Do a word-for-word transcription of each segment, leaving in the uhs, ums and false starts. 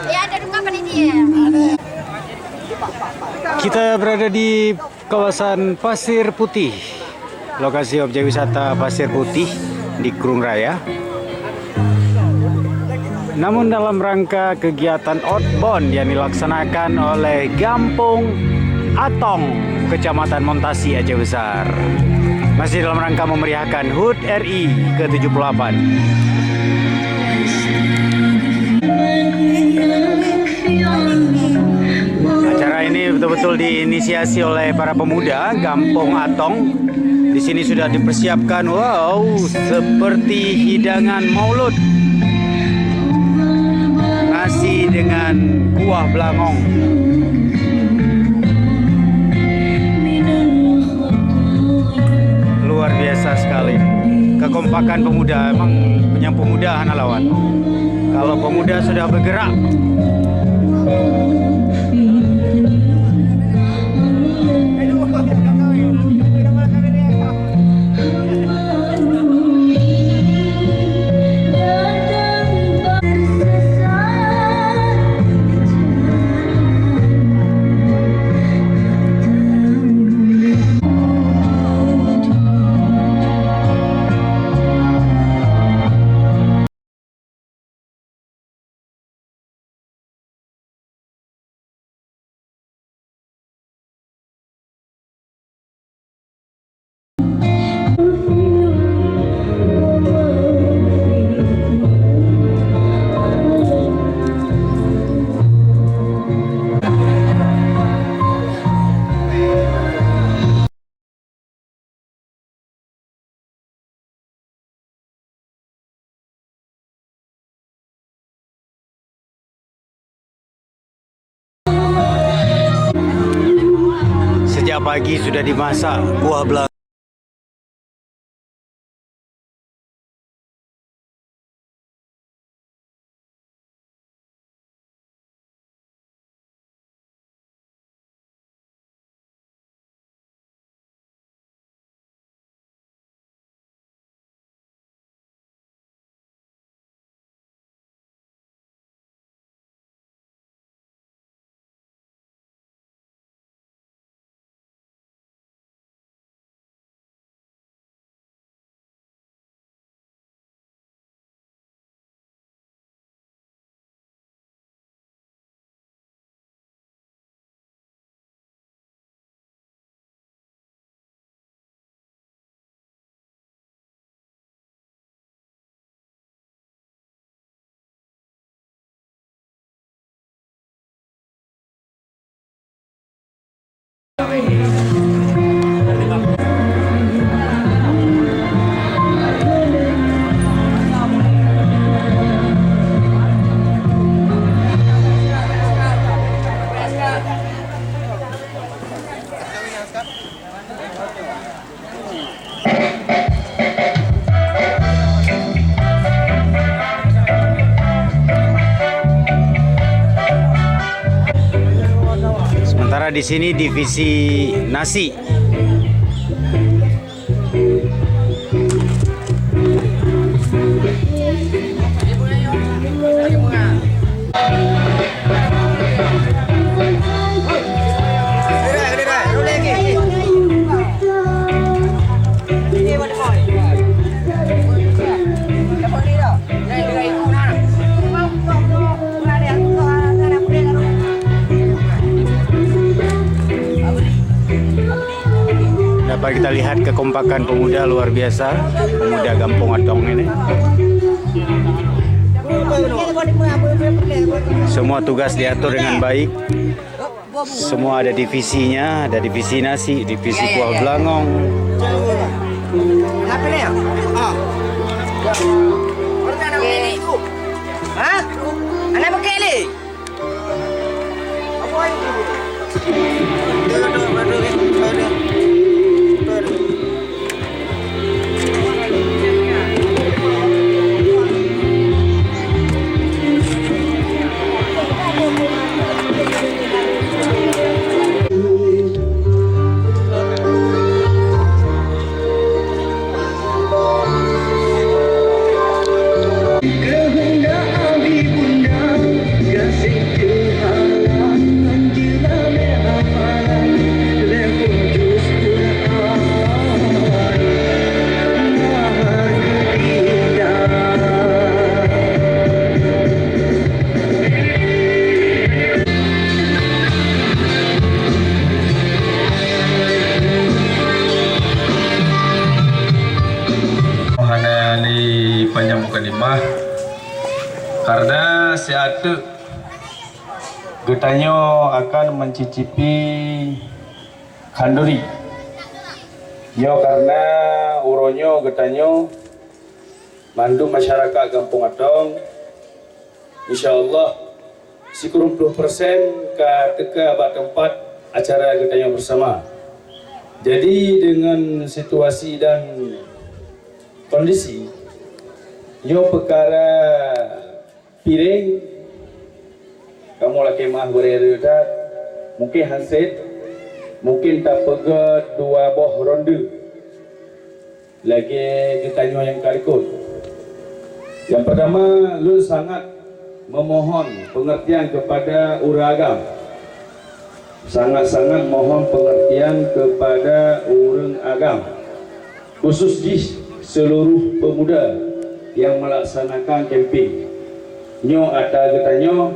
Ya, ada dua panitia. Kita berada di kawasan Pasir Putih, lokasi objek wisata Pasir Putih di Krueng Raya. Namun dalam rangka kegiatan outbound yang dilaksanakan oleh Gampong Atong, Kecamatan Montasi, Aceh Besar, masih dalam rangka memeriahkan hut R I ke tujuh puluh delapan. Acara ini betul-betul diinisiasi oleh para pemuda Gampong Atong. Di sini sudah dipersiapkan, wow, seperti hidangan maulud. Nasi dengan kuah belangong. Luar biasa sekali. Kekompakan pemuda, emang meunyoe pemuda hana lawan. Kalau pemuda sudah bergerak, Sejak pagi sudah dimasak kuah bela- Sementara di sini divisi nasi. Dapat kita lihat kekompakan pemuda luar biasa, pemuda Gampong Atong ini. Semua tugas diatur dengan baik. Semua ada divisinya, ada divisi nasi, divisi kuah belangong. Hah? Anak pakai leh. Panyang mukadimah, karena siat teuk geutanyoe akan mencicipi khanduri. Nyoe karena uroe nyoe geutanyoe mandum masyarakat Gampông Atong, insya Allah, sikureueng ploh persen ka teuka bak teumpat acara geutanyoe bersama. Jadi, dengan situasi dan kondisi, nyoe peukara piréng, kamoe lakée meu'ah beurée-rée that, mungken hanset, mungken tapeugét dua boh ronde. Lagée geutanyoe nyang ka likot. Nyang pertama, lôn sangat memohon pengertian kepada ureuëng agam. Sangat-sangat mohon pengertian kepada ureuëng agam, khusus jih seluruh pemuda yang melaksanakan kempen. Nyoe ata geutanyoe,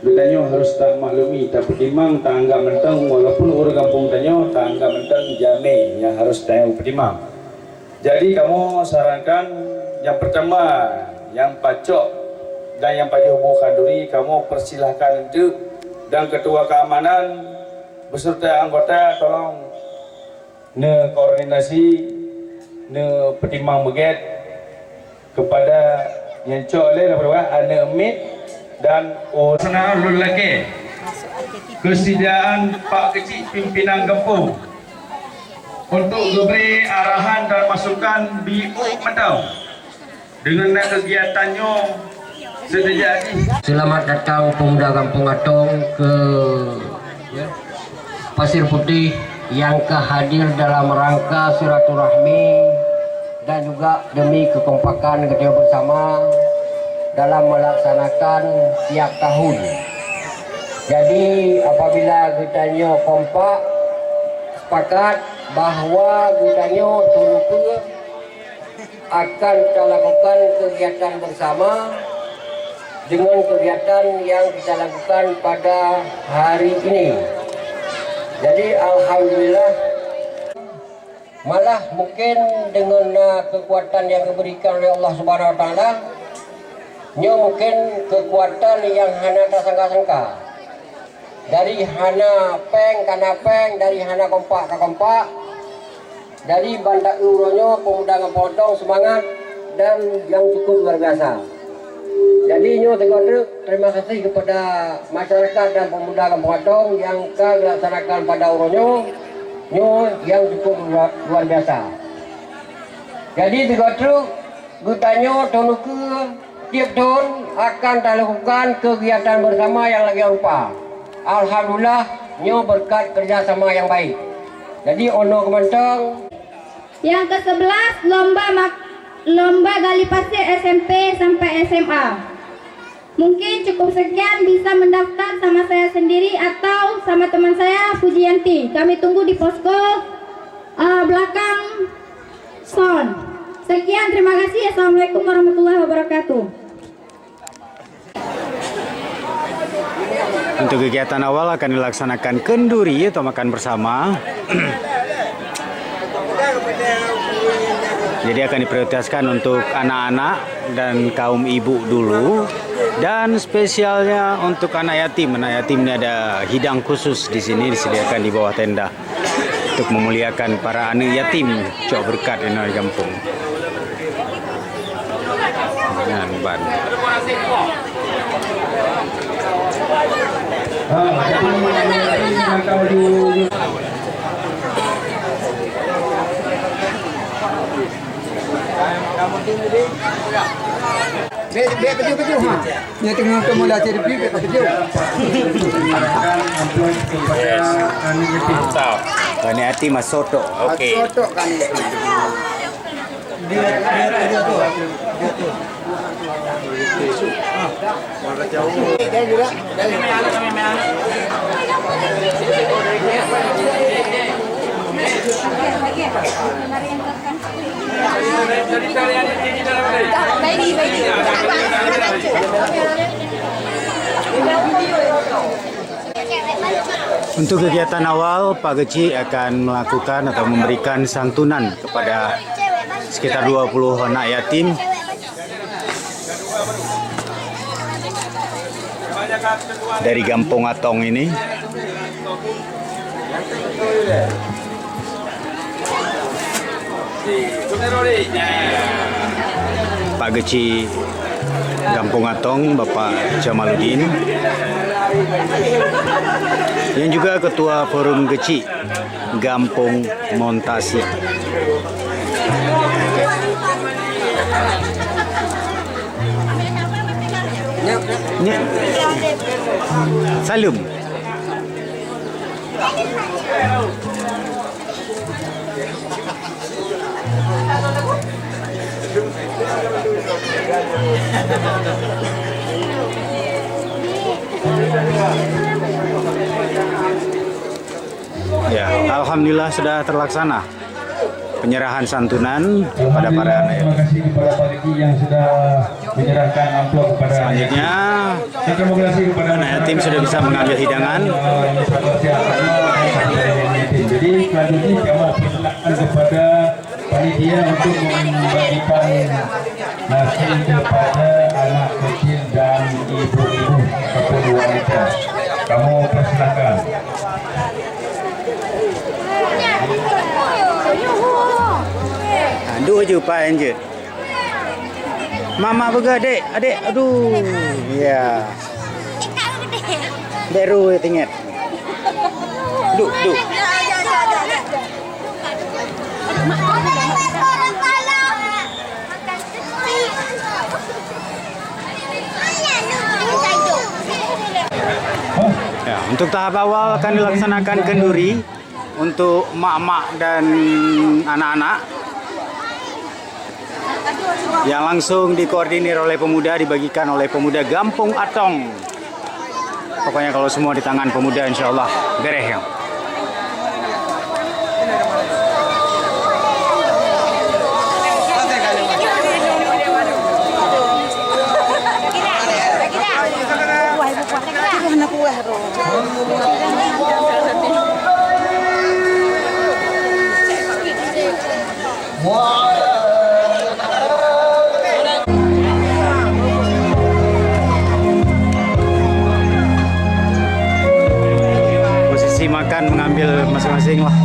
geutanyoe harus tamaklumi, tapeutimang, taanggap mantong, walaupun ureuëng gampông tanyoe, taanggap mantong jamé nyang harus tanyoe peutimang. Jadi, kamoe sarankan nyang pertama, nyang pacok dan nyang pajoh bu khanduri, kamoe persilahkan enteuk, dan ketua keamanan beserta anggota tolong neukoordinasi, neupeutimang beugét kepada nyang cok lé daripada aneuk miet dan ureuëng sana lôn lakée kesediaan Pak Keuchik pimpinan gampông untuk geubri arahan dan masukan biôh mantong. Deungon na keugiatan nyoe seudeuja jih. Selamat datang pemuda Gampông Atong ke Pasir Putih yang ka hadir dalam rangka silaturahmi dan juga demi kekompakan geutanyoe bersama dalam melaksanakan tiap tahun. Jadi, apabila geutanyoe kompak, sepakat bahwa geutanyoe teuneuk akan kita lakukan kegiatan bersama dengan kegiatan yang kita lakukan pada hari ini. Jadi, alhamdulillah, malah mungkin dengan, uh, kekuatan yang diberikan oleh Allah Subhanahu Wa Taala, nyoe mungkin kekuatan yang hana tasangka-sangka. Dari hana péng ka na péng, dari hana kompak ka kompak. Jadi, ban taeu uroe nyoe, pemuda Gampông Atong seumangat dan nyang cukup luar biasa. Jadi, nyoe sigoe treuk terima kasih kepada masyarakat dan pemuda Gampông Atong nyang ka dilaksanakan pada uroe nyoe, nyoe nyang cukup luar, luar biasa. Jadi, sigoe treuk geutanyoe teuneuk tiep thon akan talakukan kegiatan bersama nyang lagée rupa. Alhamdulillah, nyoe beureukat keureuja sama nyang baik. Jadi, uroe nyoe keumantong. Yang kesebelas, lomba mak-, lomba gali pasir S M P sampai S M A. Mungkin cukup sekian, bisa mendaftar sama saya sendiri atau sama teman saya, Pujianti. Kami tunggu di posko, eh, belakang sound. Sekian, terima kasih. Assalamualaikum warahmatullahi wabarakatuh. Untuk kegiatan awal akan dilaksanakan kenduri atau makan bersama. Jadi, akan diprioritaskan untuk anak-anak dan kaum ibu dulu. Dan spesialnya untuk anak yatim. Anak yatim ini ada hidang khusus di sini, disediakan di bawah tenda untuk memuliakan para aneuk yatim cok beureukat inoe di gampông. Nyan ban. Bèk, bèk peujeuh-peujeuh, ha. Nyan teungoh teumula sirip, bèk peujeuh. Yes. Mantap. Kani hati masuk tu. Okey. Masuk tu kani. Dia, dia, dia tu. Dia tu. Untuk kegiatan awal, Pak Geuchik akan melakukan atau memberikan santunan kepada sekitar dua puluh anak yatim dari Gampông Atong ini. Pak Geuchik Gampông Atong, Bapak Jamaluddin, yang juga Ketua Forum Geuchik Gampông Montasi. Nyoe. Saleuem. Ya, alhamdulillah sudah terlaksana penyerahan santunan kepada para anak yatim. Terima kasih kepada Pak Riki yang sudah menyerahkan amplop kepada anak yatim. Selanjutnya, dan terima kasih kepada anak yatim sudah bisa mengambil hidangan. Jadi, selanjutnya kami persilakan kepada panitia untuk membagikan nasi kepada anak kecil dan ibu-ibu ataupun wanita. Kamu persilakan. Ha, duek ju paen jeuet. Mama peugah, "Dek, adek, aduh." Ya. Beru tingkat. Duek, duek. Ya, untuk tahap awal akan dilaksanakan kenduri untuk mak-mak dan anak-anak yang langsung dikoordinir oleh pemuda, dibagikan oleh pemuda Gampông Atong. Pokoknya kalau semua di tangan pemuda, insya Allah beres ya. Posisi makan mengambil masing-masing lah.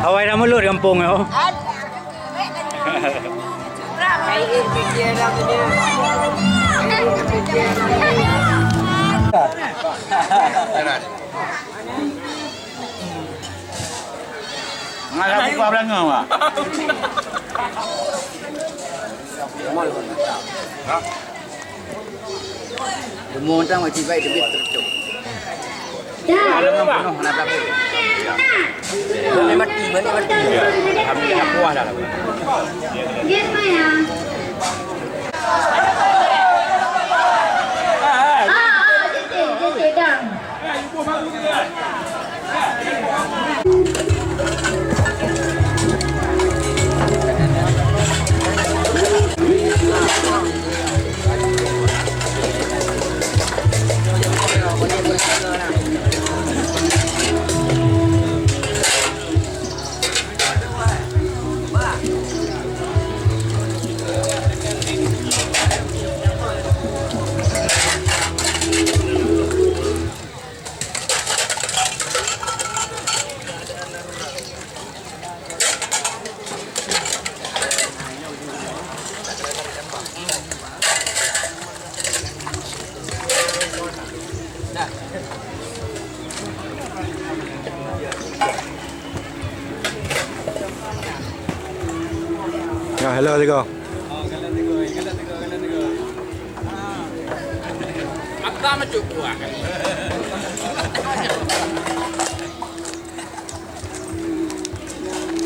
Awai dah mulut gampông tu. Nggak ada buka belanga, Mak. Leumo tang wajib baik teubiet teucok. Dah. Leumo penuh hana tapi. Mana mati, mana mati. Alhamdulillah puas dah. Dia sembahyang. Ah, ah, titik, titik, dah. Ya, hello, Tigo. Mata macam buah.